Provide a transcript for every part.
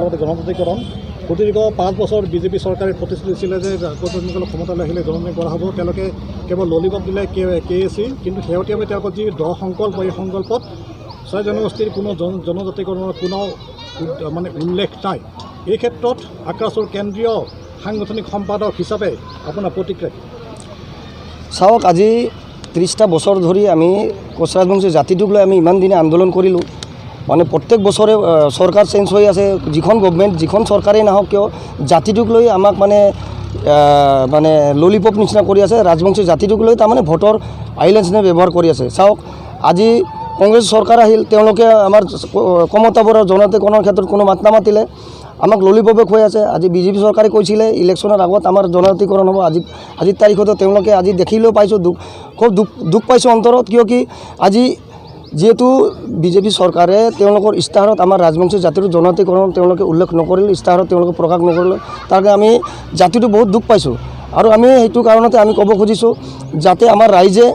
লগতে জনজাতিকৰণ, সুদীৰ্ঘ 5 বছৰ বিজেপি চৰকাৰে প্ৰতিশ্ৰুতি দিছিলে যে তেওঁলোকে ক্ষমতালৈ আহিলে জনজাতি কৰা হ'ব। তেওঁলোকে কেৱল ললিপপ দিলে কে এ চি। কিন্তু শেহতীয়াভাৱে তেওঁলোকৰ যি 10 সংকল্প, এই সংকল্পত ছয় জনগোষ্ঠীৰ কোনো জনজাতিকৰণৰ কোনো মানে উল্লেখ নাই। এই ক্ষেত্ৰত আক্ৰাছুৰ কেন্দ্ৰীয় সাংগঠনিক সম্পাদক হিচাপে আপোনাৰ প্ৰতিক্ৰিয়া কি? চাওক, আজি 30টা বছৰ ধৰি আমি কোচ ৰাজবংশী জাতিটোক লৈ আমি ইমান দিনে আন্দোলন কৰিলোঁ। মানে প্ৰত্যেক বছৰে চৰকাৰ চেঞ্জ হৈ আছে। যিখন গভমেণ্ট, যিখন চৰকাৰেই নাহক কিয়, জাতিটোক লৈ আমাক মানে ললিপপ নিচিনা কৰি আছে। ৰাজবংশী জাতিটোক লৈ তাৰমানে ভোটৰ আহিলে নিচিনা ব্যৱহাৰ কৰি আছে। চাওক, আজি কংগ্ৰেছ চৰকাৰ আহিল, তেওঁলোকে আমাৰ কমতাপুৰৰ জনজাতিকৰণৰ ক্ষেত্ৰত কোনো মাত নামাতিলে, আমাক ললিপপে খুৱাই আছে। আজি বিজেপি চৰকাৰে কৈছিলে ইলেকশ্যনৰ আগত আমাৰ জনজাতিকৰণ হ'ব। আজিৰ তাৰিখতো তেওঁলোকে আজি দেখিলেও পাইছোঁ দুখ, খুব দুখ দুখ পাইছোঁ অন্তৰত। কিয় কি আজি যিহেতু বিজেপি চৰকাৰে তেওঁলোকৰ ইস্তাহাৰত আমাৰ ৰাজবংশী জাতিৰ জনজাতিকৰণ তেওঁলোকে উল্লেখ নকৰিলে, ইস্তাহাৰত তেওঁলোকে প্ৰকাশ নকৰিলে, তাৰ কাৰণে আমি জাতিটো বহুত দুখ পাইছোঁ। আৰু আমি সেইটো কাৰণতে আমি ক'ব খুজিছোঁ যাতে আমাৰ ৰাইজে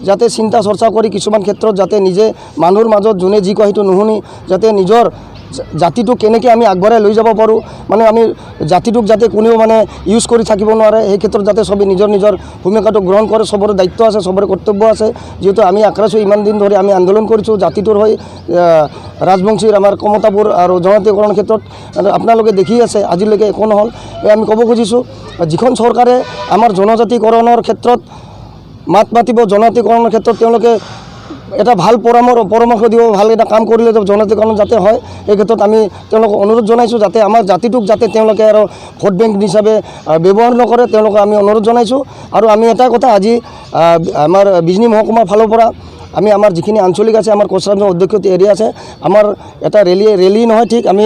যাতে চিন্তা চৰ্চা কৰি কিছুমান ক্ষেত্ৰত যাতে নিজে মানুহৰ মাজত যোনে যি কয় সেইটো নুশুনি যাতে নিজৰ জাতিটোক কেনেকৈ আমি আগবঢ়াই লৈ যাব পাৰোঁ, মানে আমি জাতিটোক যাতে কোনেও মানে ইউজ কৰি থাকিব নোৱাৰে, সেই ক্ষেত্ৰত যাতে চবেই নিজৰ নিজৰ ভূমিকাটো গ্ৰহণ কৰে। চবৰে দায়িত্ব আছে, চবৰে কৰ্তব্য আছে। যিহেতু আমি আক্ৰাছু ইমান দিন ধৰি আমি আন্দোলন কৰিছোঁ জাতিটোৰ হৈ, ৰাজবংশীৰ আমাৰ কমতাপুৰ আৰু জনজাতিকৰণৰ ক্ষেত্ৰত, আৰু আপোনালোকে দেখি আছে আজিলৈকে একো নহ'ল। এই আমি ক'ব খুজিছোঁ, যিখন চৰকাৰে আমাৰ জনজাতিকৰণৰ ক্ষেত্ৰত মাত মাতিব, জনজাতিকৰণৰ ক্ষেত্ৰত তেওঁলোকে এটা ভাল পৰামৰ্শ দিব, ভাল এটা কাম কৰিলে জনজাতিকৰণ যাতে হয়, এই ক্ষেত্ৰত আমি তেওঁলোকক অনুৰোধ জনাইছোঁ যাতে আমাৰ জাতিটোক যাতে তেওঁলোকে আৰু ভোট বেংক হিচাপে ব্যৱহাৰ নকৰে, তেওঁলোকক আমি অনুৰোধ জনাইছোঁ। আৰু আমি এটা কথা, আজি আমাৰ বিজনী মহকুমাৰ ফালৰ পৰা আমি আমাৰ যিখিনি আঞ্চলিক আছে, আমাৰ কোচ ৰাজবংশী অধ্যক্ষিত এৰিয়া আছে, আমাৰ এটা ৰেলী, ৰেলী নহয় ঠিক আমি